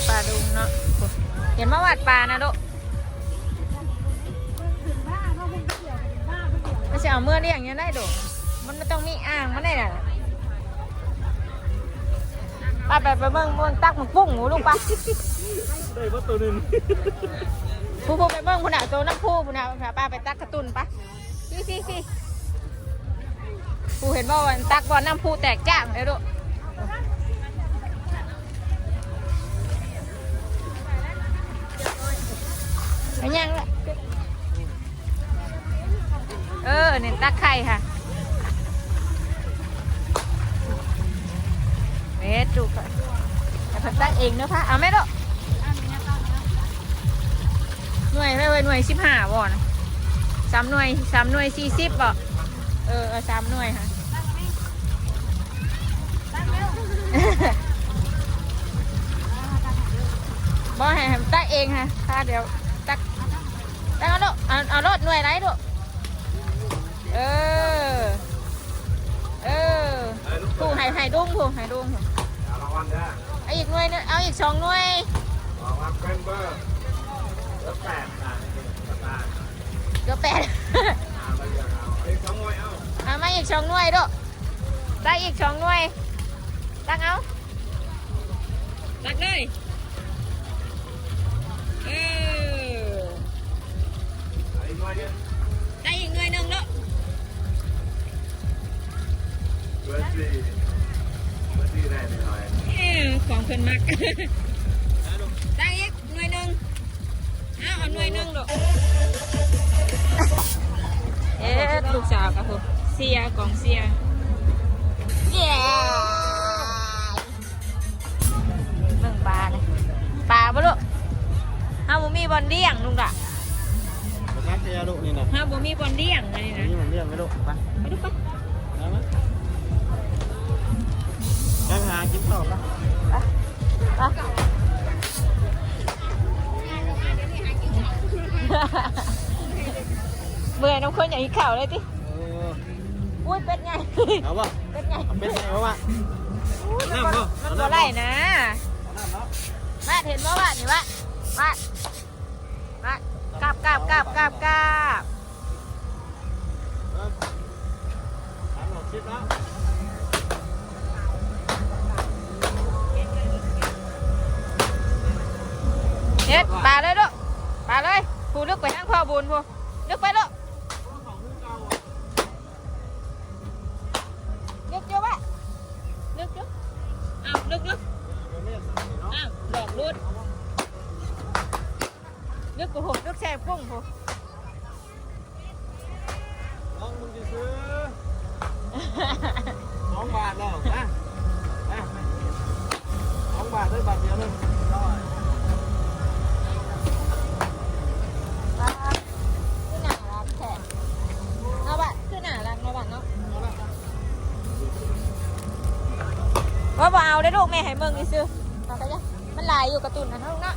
ປາດຸງເນາະ ເຫັນມາວັດປານະໂດະ ມັນຊິເອົາເມືອລ້ຽງຍັງໄດ້ໂດະ ມັນບໍ່ຕ້ອງມີອ່າງມັນໄດ້ນະ ໄປ ໄປ ໄປເບິ່ງ ເບິ່ງຕັກໝາກປຸ້ງ ລູກປະ ໄດ້ບໍ່ໂຕໜຶ່ງ ຜູ້ ຜູ້ໄປເບິ່ງພຸ້ນນະ ໂຕນ້ຳພຸ້ນນະ ພາປ້າໄປຕັກກະຕຸ່ນປະ. ພີ້ ພີ້ ພີ້ ຜູ້ເຫັນບໍ່ວ່າຕັກບ່ອນນ້ຳພຸແຕກຈ້າງເດ້ລູກ ໄປຍ່າງລະ ເອີ ນີ້ຕັກໄຂ່ຄ່ະ ເຮັດລູກ ແຕ່ເພິ່ນຕັກເອງເດີພະ ເອົາແມ່ລູກ. ໜ່ວຍເທົ່າໃດເວີຍ ໜ່ວຍສິບຫ້າບໍ່ນະ ສາມໜ່ວຍ ສາມໜ່ວຍສີ່ສິບບໍ່ ເອີ ເອົາສາມໜ່ວຍຫາ ບໍ່ໃຫ້ ໃຫ້ມັນຕັກເອງຫາ ຖ້າດຽວຕັກ ຕັກເອົາໂລດ ເອົາ ເອົາໂລດ ໜ່ວຍໃດລູກ ເອີ ເອີ ຜູ້ໃຫ້ ໃຫ້ດຸ້ງຜູ້ ໃຫ້ດຸ້ງຜູ້ ເອົາລາງວັນເດີ ເອົາອີກໜ່ວຍໜຶ່ງ ເອົາອີກສອງໜ່ວຍ ລາງວັນເປັນເບີ ເບີແປດນະ ເບີແປດ ເອົາ ເອົາ ເອົາ ເອົາ ເອົາມາອີກສອງໜ່ວຍ ເອົາ ຕັກເອົາ ຕັກເອົາ ຕັກເລີຍ ເອີ ໄດ້ອີກໜ່ວຍໜຶ່ງເນາະ ເບີສີ່ ເບີສີ່ໄດ້ໜ້ອຍ ເອີ ຂອງເພິ່ນມັກ ຕັກອີກໜ່ວຍໜຶ່ງ ເອົາ ເອົາໜ່ວຍໜຶ່ງລູກ ເຮັດລູກສາວກະພຸ້ນ ເຊຍ ກອງເຊຍ ເຢ້. ເບິ່ງປານະ ປາບໍ່ລູກ ເຮົາບໍ່ມີບ່ອນລ້ຽງລູກລະ ບໍ່ຄັກແທ້ລູກນີ້ນະ ເຮົາບໍ່ມີບ່ອນລ້ຽງອັນນີ້ນະ ມີບ່ອນລ້ຽງໄໝລູກ ໄປ ໄປລູກໄປ ໄປມາ ໄປຫາກິນເຂົ້າໄປ ໄປ ໄປ ເມື່ອຍນຳຄົນຢາກກິນເຂົ້າເລີຍຕິ ເອີ ໂອ້ຍ ເປັດໃຫຍ່ ເອົາບໍ່ ເປັດໃຫຍ່ ເອົາເປັດໃຫຍ່ບໍ່ວະ ໂອ້ຍ ມັນບໍ່ ເອົານ້ຳບໍ່ ມັນບໍ່ໄດ້ນະ ເອົານ້ຳເນາະ ບາດ ເຫັນບໍ່ບາດນີ້ ບາດ ບາດ ບາດ ກາບ ກາບ ກາບ ກາບ ກາບ ເອີ ສາມຮ້ອຍຫົກສິບແລ້ວ ເຮັດ ປາເລີຍລູກ ປາເລີຍ ຜູ້ລຶກໄປທາງພໍ່ບຸນ ຜູ້ລຶກໄປລູກ. ລຶກຢູ່ວະ ນຶກຢູ່ ອ້າວ ນຶກຢູ່ ອ້າວ ດອກຫຼຸດ ນຶກກູໂຫດ ນຶກແຊກຸ້ງພຸ້ນ ລອງເບິ່ງຊື່ໆ ສອງບາດແລ້ວ ມາ ມາ ສອງບາດເດີ ບາດດຽວເດີ ຮ້ອຍ ປາດ ຄືໜ້າລັກແທ້ ເອົາບາດ ຄືໜ້າລັກເນາະບາດເນາະ ວ່າບໍ່ເອົາເດ້ລູກ ແມ່ໃຫ້ເບິ່ງຊື່ໆ ເອົາກະຢ່າ ມັນຫຼາຍຢູ່ກາຕູນຫັ້ນເນາະ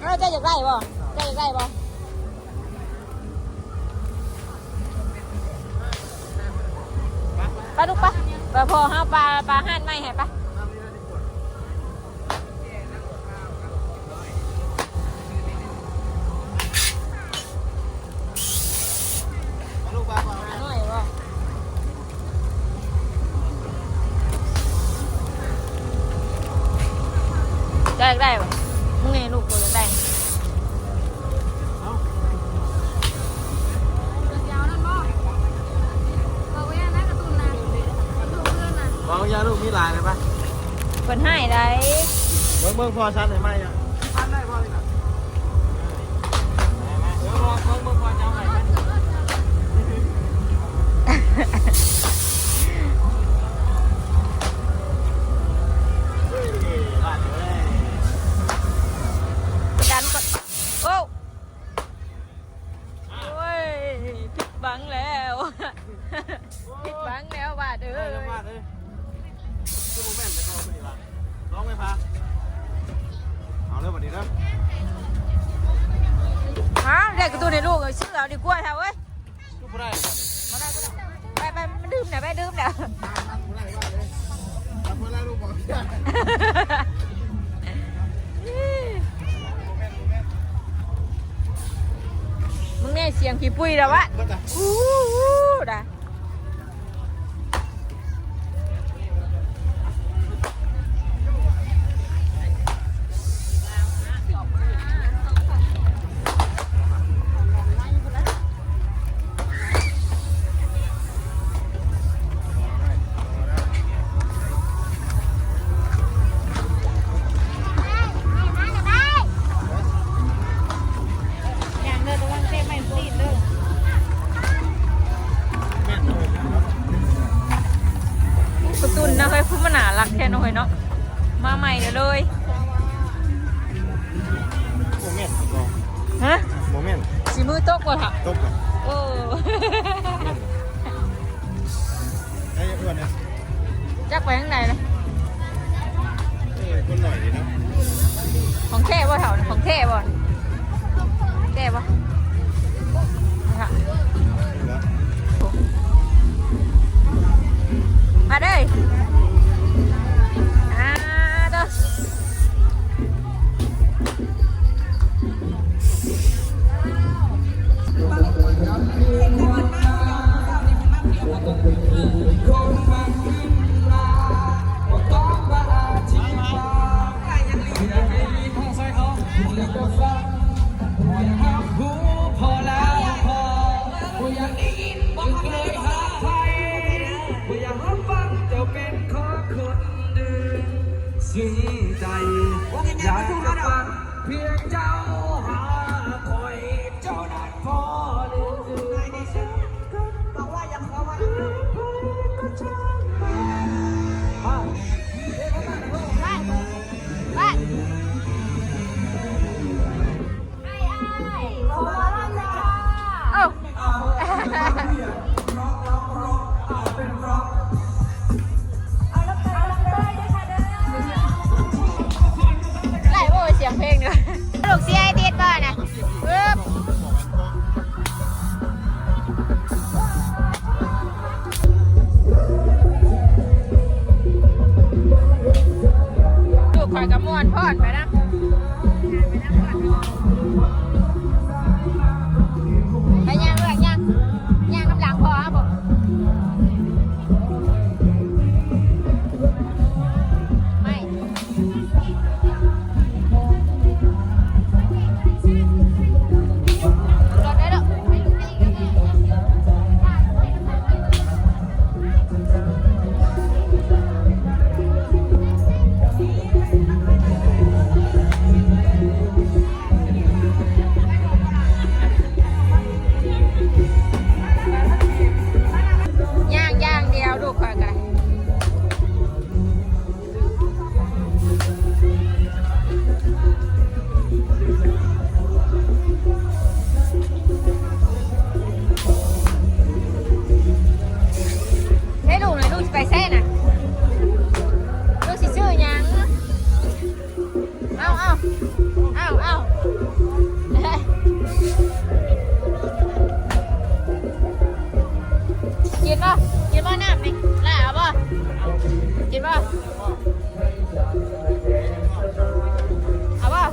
ເອີ ເຈົ້າຢາກໄດ້ບໍ່ ເຈົ້າຢາກໄດ້ບໍ່? ໄປລູກໄປ ໄປພໍເຮົາປາ ປາຮ້ານໃໝ່ໃຫ້ໄປ ປານ້ອຍບໍ່? ຢາກໄດ້ບໍ່? ມຶງນີ້ລູກໂຕຢາກໄດ້ ເອົາ ເອົາຢາລູກມີຫຼາຍເລີຍປະ ເພິ່ນໃຫ້ໄດ້ ເບິ່ງ ເບິ່ງພໍ່ຊັ້ນໃຫ້ໃໝ່ ຊັ້ນໄດ້ບໍ່ນີ້ນະ? ໂອ້ຍ ຜິດຫວັງແລ້ວ ຜິດຫວັງແລ້ວບາດເອີຍ ບາດເອີຍ ຄືບໍ່ແມ່ນແຕ່ເກົ່ານີ້ລະ ລອງໄປພາ ເອົາເດີບາດນີ້ເດີ ຮະ ເດັກກະຕຸ້ນໃຫ້ລູກ ຊື້ເອົາດີກວ່າເຖົ້າເອີຍ ຄືບໍ່ໄດ້ບາດນີ້ ບໍ່ໄດ້ ບໍ່ໄດ້ ໄປ ໄປ ມັນດື່ມແລ້ວ ໄປ ດື່ມແລ້ວ ບໍ່ໄດ້ ບໍ່ໄດ້ ບໍ່ໄດ້ ລູກບອກ ເອີ ເອີ ເອີ ສຽງຂີ້ປຸ້ຍແລ້ວວະ ອູ້ ດາ. ປະຕຸນນະເຮີຍ ຜູ້ມັນໜ້າລັກແທ້ເນາະເຮີຍເນາະ ມາໃໝ່ເລີຍ. ບໍ່ແມ່ນບໍ່? ຮະ? ບໍ່ແມ່ນ ສີມືຕົກບໍ່ທະ? ຕົກ ເອີ ໄອ້ອ້ວນນະ ຈັກໄປທາງໃດລະ? ເອີ ຄົນໜ້ອຍດີເນາະ. ຂອງແທ້ບໍ່ເຖົ້າ? ຂອງແທ້ບໍ່? ແທ້ບໍ່? ມາເດີ້ ອາ ໂຕ. ໄດ້ບໍ່ ສຽງເພງນີ້ ລູກເຊຍຕິດບໍ່ນະ? ປຶບ ລູກຂ້ອຍກໍມ່ວນພ້ອມໄປນຳ. ໄປຍ່າງເອີຍ ຍ່າງ ຍ່າງນຳຫຼັງພໍ່ເຮົາບໍ? ໄມ່ ລົດເດີ້ລູກ. ຍ່າງຢ່າງດຽວລູກຂ້ອຍກໍໄດ້. ໃຫ້ລູກໜ່ອຍ ລູກຊິໄປໃສນະ? ລູກຊິຊື້ຫຍັງ? ເອົາ ເອົາ ເອົາ ເອົາ ກິນບໍ່? ກິນບໍ່ນ້ຳນີ້? ຫຼ້າເອົາບໍ່? ກິນບໍ່? ເອົາບໍ່?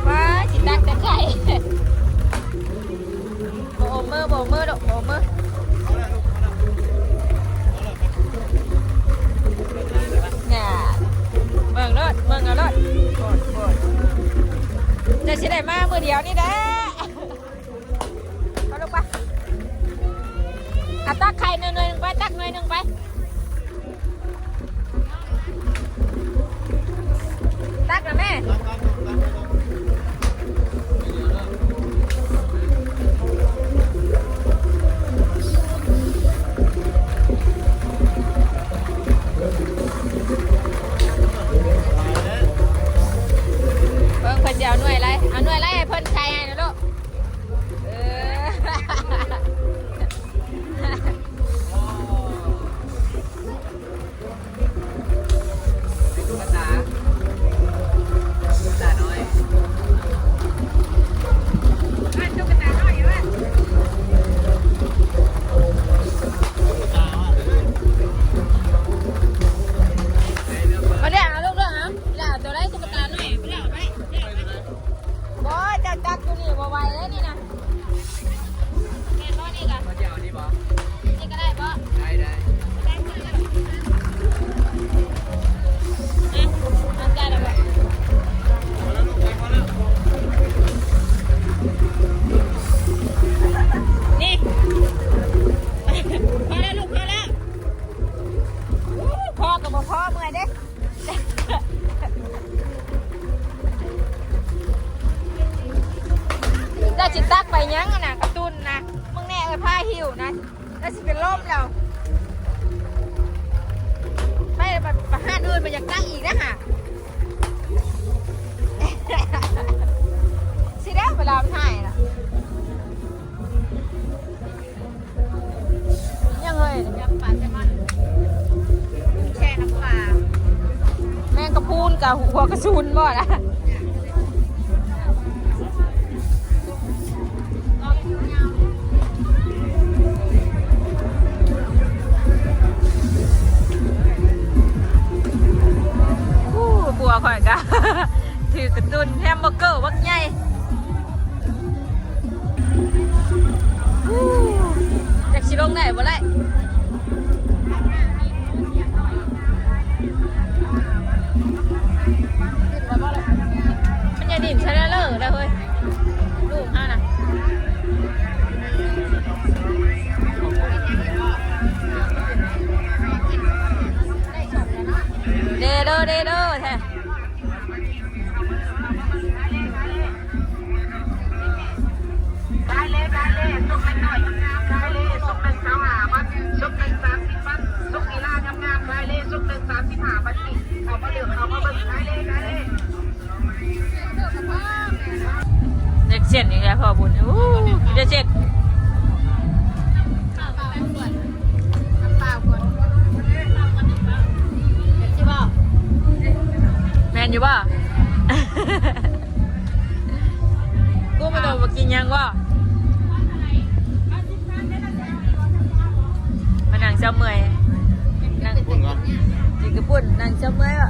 ວ້າ ຊິຕັກແຕ່ໄຂ່ ບໍ່ອົມມື ບໍ່ອົມມືລູກ ບໍ່ອົມມື. ແນ່ ເບິ່ງໂລດ ເບິ່ງເອົາໂລດ ໂພດ ໂພດ ເຈົ້າຊິໄດ້ມາມື້ດຽວນີ້ແຫຼະ. ເອົາລູກໄປ ເອົາຕັກໄຂ່ໜ່ວຍໜຶ່ງໄປ ຕັກໜ່ວຍໜຶ່ງໄປ ຕັກນະແມ່. ເບິ່ງເພິ່ນຊິເອົາໜ່ວຍໄລ ເອົາໜ່ວຍໄລໃຫ້ເພິ່ນໃສ່ໃຫ້ນະລູກ. ເອີ ເປັນຕຸກກະຕາ. ຍັງອັນນະກະຕຸ້ນນະ ມຶງແນ່ເອີຍ ພາຫິວນະ ແລ້ວຊິເປັນລົມແລ້ວ. ໄປ ໄປ ໄປຮ້ານອື່ນ ມັນຢາກຕັກອີກນະຫາ ຊິໄດ້ເວລາມັນຫາຍລະ. ຍັງເຮີ້ຍ ຈຳປາແຊມອນ ແຊ່ນ້ຳປາ ແມງກະພຸນກະຫົວກະສຸນບໍ່ລະ. ໂອ້ ຜົວຂ້ອຍກະຖືກກະຕຸ້ນແຮມເບີເກີບັກໃຫຍ່. ອູ້ ຈັກຊິລົງໄດ້ບໍ່ໄດ້ ມັນຢ່າດິ້ນຊະເລີເລີເລີເຮີ້ຍ ລູກເຮົານະ. ເດເດີ ເດເດີແທ້. ຂາຍເລີຍ ຂາຍເລີຍ ຊຸກເລັກນ້ອຍງາມໆ ຂາຍເລີຍ ຊຸກໜຶ່ງຊາວຫ້າບາດ ຊຸກໜຶ່ງສາມສິບບາດ ຊຸກກິລາງາມໆ ຂາຍເລີຍ ຊຸກໜຶ່ງສາມສິບຫ້າບາດ ເຂົ້າມາເລືອກ ເຂົ້າມາເບິ່ງ ຂາຍເລີຍ ຂາຍເລີຍ. ເລັກເສັ້ນອີກແລ້ວພໍ່ບຸນ ໂອ້ ກິນແຕ່ເສັ້ນ. ແມ່ນຢູ່ບໍ່? ກູບໍ່ໂດນບໍ່ກິນຫຍັງບໍ່? ມານັ່ງເຊົາເມື່ອຍ ນັ່ງ ກິນກະປຸ້ນ ນັ່ງເຊົາເມື່ອຍບໍ່?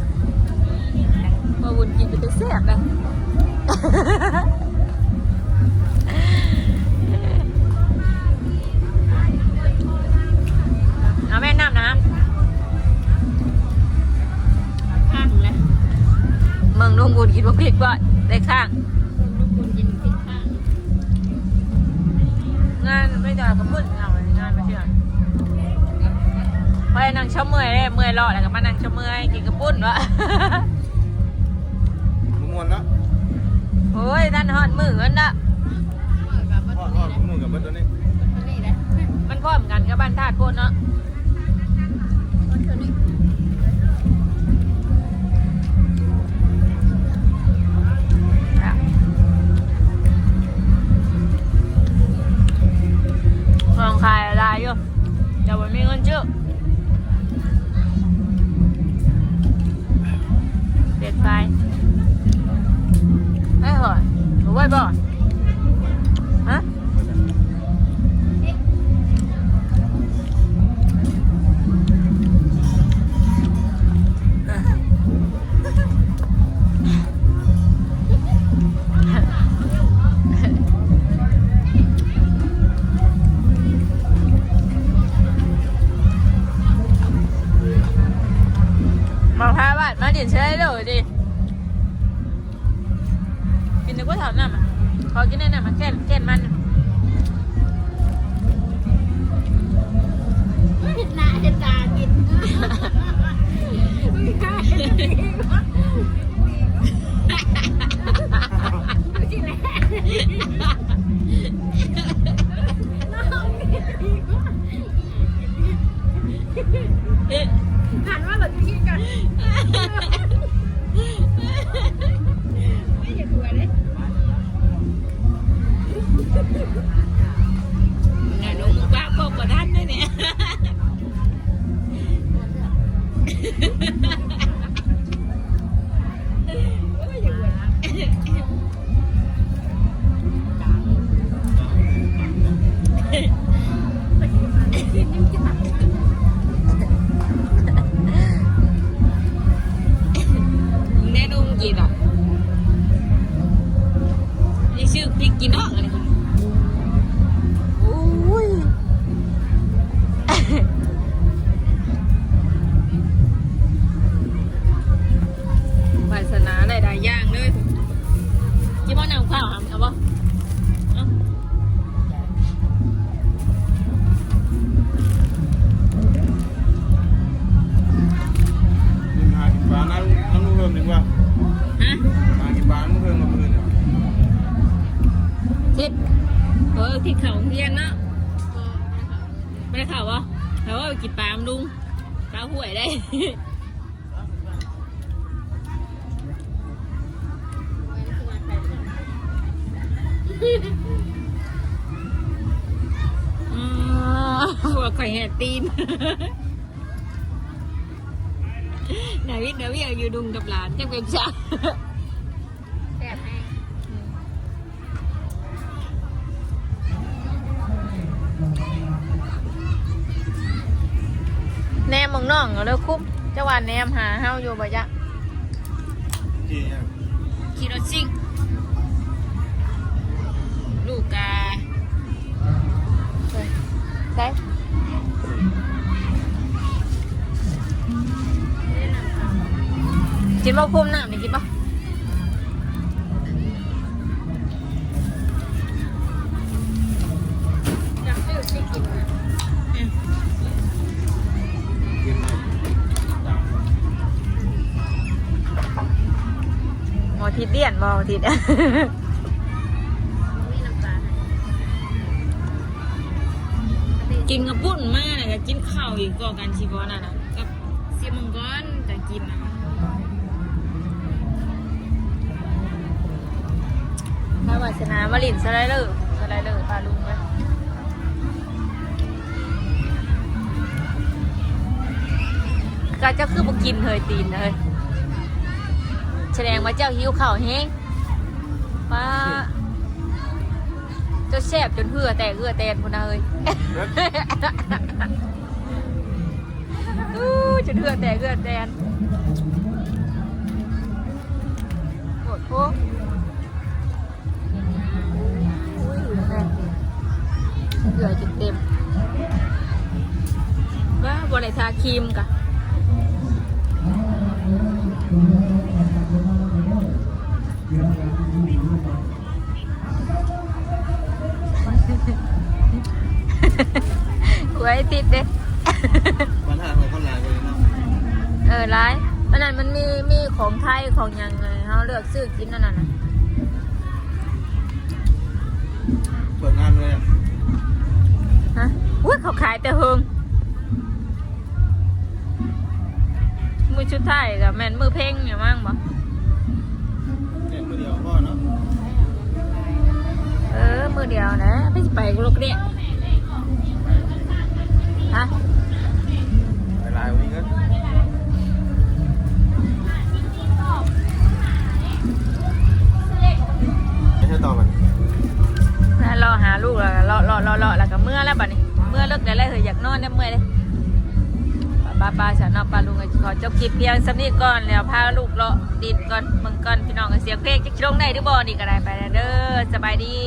ບໍ່ບຸນກິນເປັນຕາແຊບເດ້. ເອົາແມ່ນ້ຳນະ ຂ້າງແຫຼະ ເບິ່ງລຸງບຸນກິນບັກພິກກ່ອນ ໄດ້ຂ້າງ ເບິ່ງລຸງບຸນກິນພິກຂ້າງ. ງານໄປຈອດກະປຸ້ນ ເອົາງານໄປເທື່ອ ໄປນັ່ງເຊົາເມື່ອຍເດ້ ເມື່ອຍເລາະແລ້ວກະມານັ່ງເຊົາເມື່ອຍ ກິນກະປຸ້ນວະ. ບໍ່ມ່ວນເນາະ. ໂອ້ຍ ທັນຮອດມື້ມັນເນາະ ຮອດ ຮອດມື້ກັບເບິດໂຕນີ້ ມັນພ້ອມກັນກັບບ້ານທາດໂພດເນາະ. ຂອງຂາຍຫຼາຍຢູ່ ແຕ່ບໍ່ມີເງິນຊື້. ເປັນໄປ ໄດ້ຫອຍ ບໍ່ໄວ້ບໍ່? ຮະ? ມາພາບາດມາດິນເຊີຍໂດດຕິ ກິນແຕ່ກວຍເຖົ້ານ້ຳ ຂໍກິນແດ່ນ້ຳ ແກ່ນ ແກ່ນມັນ. ເຮັດໜ້າເຮັດຕາກິນ ເອີ ຫັນມາແລ້ວກິນກັນ ເອີ ຢ່າກົວເດ້. ງານລົງມືປາກພວກບໍ່ທັນເດ້ນີ້. ທີ່ເຂົ້າໂຮງຮຽນເນາະ ບໍ່ໄດ້ເຂົ້າບໍ່? ແຕ່ວ່າໄປກິນປານຳລຸງ ປາຫ້ວຍໄດ໋. ອືມ ພວກຂ້ອຍແຫດຕີນ ນາວິດ ນາວິດຢູ່ດຸ່ງກັບຫຼານ ຈັກເປັນຊະ ແຊບແຮງ. ແນມເບິ່ງນ້ອງເດີຄຸບ ຈັກວ່າແນມຫາເຮົາຢູ່ບໍ່ຈະ? ຂີ່ຫຍັງ? ຂີ່ລົດຊິງ ລູກກະ ໃສ ກິນບໍ່? ພູມນ້ຳນີ້ກິນບໍ່? ຢາກຊື້ຊິກິນນະ ອືມ ບໍ່ທິດລ້ຽນ ບໍ່ທິດ ກິນກະປຸ້ນມາແລ້ວກະກິນເຂົ້າອີກ ກໍກັນຊິບໍ່ນັ້ນນະ ກັບຊິມມັງກອນກະກິນນະ ໄດ້ວາສະໜາມາຫຼິ້ນສະໄລເລີ ສະໄລເລີປາລຸງເລີຍ. ກະເຈົ້າຄືບໍ່ກິນເຮີຍ ຕີນເຮີຍ ສະແດງວ່າເຈົ້າຫິວເຂົ້າແຮງ ປ້າ ເຈົ້າແຊບຈົນເຫື່ອແຕກເຫື່ອແຕນພຸ້ນນະເຮີຍ ອູ້ ຈົນເຫື່ອແຕກເຫື່ອແຕນ ໂພດໂພ. ອຸ້ຍ ເກືອຈົນເຕັມ ວ້າ ບໍ່ໄດ້ທາຄຣີມກະ ຫົວໄອ້ຕິດເດ້ ບັນຫາຂອງຄົນຫຼາຍກວ່າເນາະ ເອີ ຫຼາຍ ອັນນັ້ນມັນມີ ມີຂອງໄທຂອງຫຍັງ ໃຫ້ເຮົາເລືອກຊື້ກິນອັນນັ້ນນະ ເປີດງານເລີຍ ຮະ ໂອ້ຍ ເຂົາຂາຍແຕ່ເຫິງ ມື້ສຸດທ້າຍກະແມ່ນມື້ເພັງຫຍັງມັ້ງບໍ ແຕ່ມື້ດຽວພໍເນາະ ເອີ ມື້ດຽວນະ ໃຜຊິໄປກະລຸກເດ ຮະ ໄປຫຼາຍກວ່ານີ້ເງິນ ໄປໃສຕໍ່ບັດ ລະເລາະຫາລູກ ລະເລາະ ເລາະ ເລາະ ເລາະ ລະກະເມືອແລ້ວບັດນີ້ ເມືອເລິກແລ້ວ ເຮີ້ຍ ຢາກນອນແລ້ວ ເມື່ອຍເດ້ ປະປະ ປະ ຊັ້ນເນາະ ປະລຸງກະຂໍຈົບຄລິບພຽງສ່ຳນີ້ກ່ອນ ແລ້ວພາລູກເລາະຫຼິ້ນກ່ອນ ເບິ່ງກ່ອນ ພີ່ນ້ອງ ສຽງເພງຈັກຊິລົງໄດ້ຫຼືບໍ່ ນີ້ກະໄດ້ ໄປແລ້ວເດີ ສະບາຍດີ.